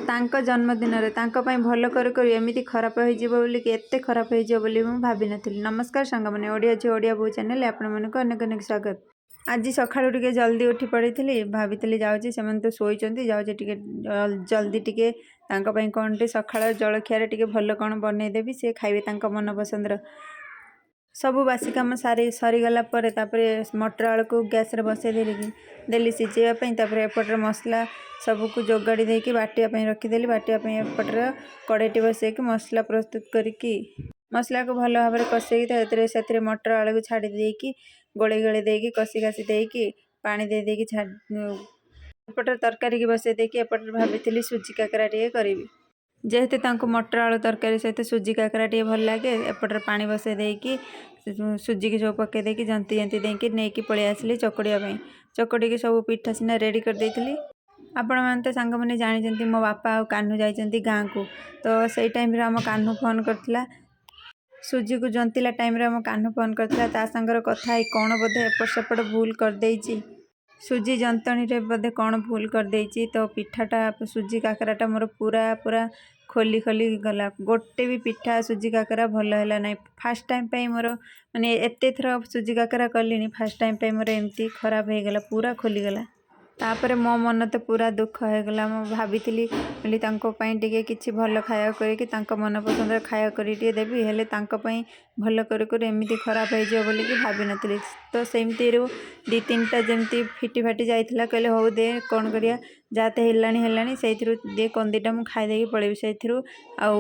ତାଙ୍କ ଜନ୍ମଦିନରେ ତାଙ୍କ ପାଇଁ ଭଲ କରୁ କରୁ ଏମିତି ଖରାପ ହେଇଯିବ ବୋଲିକି, ଏତେ ଖରାପ ହେଇଯିବ ବୋଲି ମୁଁ ଭାବିନଥିଲି। ନମସ୍କାର ସାଙ୍ଗମାନେ, ଓଡ଼ିଆ ଝିଅ ଓଡ଼ିଆ ବୋହୂ ଚ୍ୟାନେଲ୍ ଆପଣମାନଙ୍କୁ ଅନେକ ଅନେକ ସ୍ୱାଗତ। ଆଜି ସକାଳୁ ଟିକେ ଜଲ୍ଦି ଉଠି ପଡ଼ିଥିଲି। ଭାବିଥିଲି ଯାଉଛି, ସେମାନେ ତ ଶୋଇଛନ୍ତି, ଯାଉଛି ଟିକେ ଜଲ୍ଦି ଟିକେ ତାଙ୍କ ପାଇଁ କ'ଣ ଟିକେ ସକାଳ ଜଳଖିଆରେ ଟିକେ ଭଲ କ'ଣ ବନେଇଦେବି, ସେ ଖାଇବେ ତାଙ୍କ ମନ ପସନ୍ଦର। ସବୁ ବାସି କାମ ସାରି ସରିଗଲା ପରେ ତାପରେ ମଟର ଆଳୁକୁ ଗ୍ୟାସ୍ରେ ବସେଇ ଦେଲି ସିଝେଇବା ପାଇଁ। ତାପରେ ଏପଟରେ ମସଲା ସବୁକୁ ଯୋଗାଡ଼ି ଦେଇକି ବାଟିବା ପାଇଁ ରଖିଦେଲି। ବାଟିବା ପାଇଁ ଏପଟରେ କଡ଼େଇଟି ବସେଇକି ମସଲା ପ୍ରସ୍ତୁତ କରିକି, ମସଲାକୁ ଭଲ ଭାବରେ କଷେଇକି ସେଥିରେ ମଟର ଆଳୁକୁ ଛାଡ଼ି ଦେଇକି, ଗୋଳେଇ ଗୋଳେଇ ଦେଇକି, କଷି କାଷି ଦେଇକି, ପାଣି ଦେଇ ଦେଇକି ଛାଡ଼ି, ଏପଟରେ ତରକାରୀକି ବସେଇ ଦେଇକି ଏପଟରେ ଭାବିଥିଲି ସୁଜି କାକରା ଟିକେ କରିବି। ଯେହେତୁ ତାଙ୍କୁ ମଟର ଆଳୁ ତରକାରୀ ସହିତ ସୁଜି କାକରା ଟିକେ ଭଲ ଲାଗେ। ଏପଟରେ ପାଣି ବସେଇ ଦେଇକି ସୁଜିକି ସବୁ ପକାଇ ଦେଇକି, ଜନ୍ତି ଜନ୍ତି ଦେଇକି ନେଇକି ପଳେଇ ଆସିଲି ଚକଡ଼ିବା ପାଇଁ। ଚକଡ଼ିକି ସବୁ ପିଠା ସିନା ରେଡ଼ି କରିଦେଇଥିଲି। ଆପଣମାନେ ତ ସାଙ୍ଗମାନେ ଜାଣିଛନ୍ତି, ମୋ ବାପା ଆଉ କାହ୍ନୁ ଯାଇଛନ୍ତି ଗାଁକୁ। ତ ସେଇ ଟାଇମ୍ରେ ଆମ କାହ୍ନୁ ଫୋନ୍ କରିଥିଲା। ସୁଜିକୁ ଜନ୍ତିଲା ଟାଇମ୍ରେ ଆମ କାହ୍ନୁ ଫୋନ୍ କରିଥିଲା। ତା ସାଙ୍ଗରେ କଥା ହେଇ କ'ଣ ବୋଧେ ଏପଟ ସେପଟ ଭୁଲ କରିଦେଇଛି। ସୁଜି ଯନ୍ତଣୀରେ ବୋଧେ କ'ଣ ଭୁଲ କରିଦେଇଛି। ତ ପିଠାଟା, ସୁଜି କାକରାଟା ମୋର ପୁରା ପୁରା ଖୋଲି ଖୋଲି ଗଲା। ଗୋଟେ ବି ପିଠା ସୁଜି କାକରା ଭଲ ହେଲା ନାହିଁ। ଫାର୍ଷ୍ଟ ଟାଇମ୍ ପାଇଁ ମୋର, ମାନେ ଏତେ ଥର ସୁଜି କାକରା କଲିଣି, ଫାର୍ଷ୍ଟ ଟାଇମ୍ ପାଇଁ ମୋର ଏମିତି ଖରାପ ହେଇଗଲା, ପୁରା ଖୋଲିଗଲା। ତାପରେ ମୋ ମନ ତ ପୁରା ଦୁଃଖ ହେଇଗଲା। ମୁଁ ଭାବିଥିଲି ବୋଲି ତାଙ୍କ ପାଇଁ ଟିକେ କିଛି ଭଲ ଖାଇବା କରିକି, ତାଙ୍କ ମନ ପସନ୍ଦର ଖାଇବା କରିକି ଟିକେ ଦେବି, ହେଲେ ତାଙ୍କ ପାଇଁ ଭଲ କରୁ କରୁ ଏମିତି ଖରାପ ହେଇଯିବ ବୋଲିକି ଭାବିନଥିଲି। ତ ସେମିତିରୁ ଦୁଇ ତିନିଟା ଯେମିତି ଫିଟି ଫାଟି ଯାଇଥିଲା, କହିଲେ ହଉ ଦେ, କ'ଣ କରିବା, ଯାହା ତ ହେଲାଣି ହେଲାଣି, ସେଇଥିରୁ ଦେ କନ୍ଦିଟା, ମୁଁ ଖାଇଦେଇକି ପଳେଇବି। ସେଇଥିରୁ ଆଉ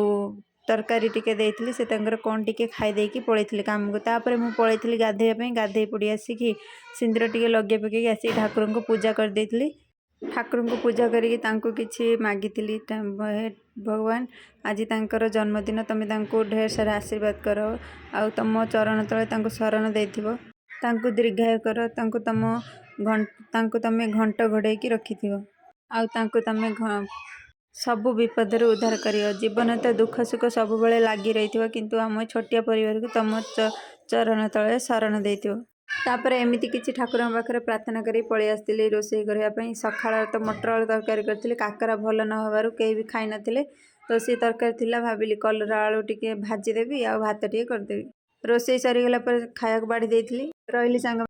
ତରକାରୀ ଟିକେ ଦେଇଥିଲି, ସେ ତାଙ୍କର କ'ଣ ଟିକେ ଖାଇଦେଇକି ପଳେଇଥିଲେ କାମକୁ। ତାପରେ ମୁଁ ପଳେଇଥିଲି ଗାଧୋଇବା ପାଇଁ। ଗାଧୋଇ ପଡ଼ି ଆସିକି ସିନ୍ଦୁର ଟିକେ ଲଗେଇ ପକେଇକି ଆସିକି ଠାକୁରଙ୍କୁ ପୂଜା କରିଦେଇଥିଲି। ଠାକୁରଙ୍କୁ ପୂଜା କରିକି ତାଙ୍କୁ କିଛି ମାଗିଥିଲି, ହେ ଭଗବାନ, ଆଜି ତାଙ୍କର ଜନ୍ମଦିନ, ତୁମେ ତାଙ୍କୁ ଢେର ସାରା ଆଶୀର୍ବାଦ କର ଆଉ ତୁମ ଚରଣ ତଳେ ତାଙ୍କୁ ଶରଣ ଦେଇଥିବ, ତାଙ୍କୁ ଦୀର୍ଘାୟୁ କର, ତାଙ୍କୁ ତୁମେ ଘଣ୍ଟ ଘୋଡ଼େଇକି ରଖିଥିବ ଆଉ ତାଙ୍କୁ ତୁମେ ସବୁ ବିପଦରୁ ଉଦ୍ଧାର କରିବ। ଜୀବନ ତ ଦୁଃଖ ସୁଖ ସବୁବେଳେ ଲାଗି ରହିଥିବ, କିନ୍ତୁ ଆମ ଛୋଟିଆ ପରିବାରକୁ ତୁମ ଚରଣ ତଳେ ଶରଣ ଦେଇଥିବ। ତାପରେ ଏମିତି କିଛି ଠାକୁରଙ୍କ ପାଖରେ ପ୍ରାର୍ଥନା କରି ପଳେଇ ଆସିଥିଲି ରୋଷେଇ କରିବା ପାଇଁ। ସକାଳ ତ ମଟର ଆଳୁ ତରକାରୀ କରିଥିଲି। କାକରା ଭଲ ନ ହେବାରୁ କେହି ବି ଖାଇନଥିଲେ। ତ ସେ ତରକାରୀ ଥିଲା, ଭାବିଲି କଲରା ଆଳୁ ଟିକେ ଭାଜିଦେବି ଆଉ ଭାତ ଟିକେ କରିଦେବି। ରୋଷେଇ ସରିଗଲା ପରେ ଖାଇବାକୁ ବାଢ଼ି ଦେଇଥିଲି। ରହିଲି ସାଙ୍ଗ।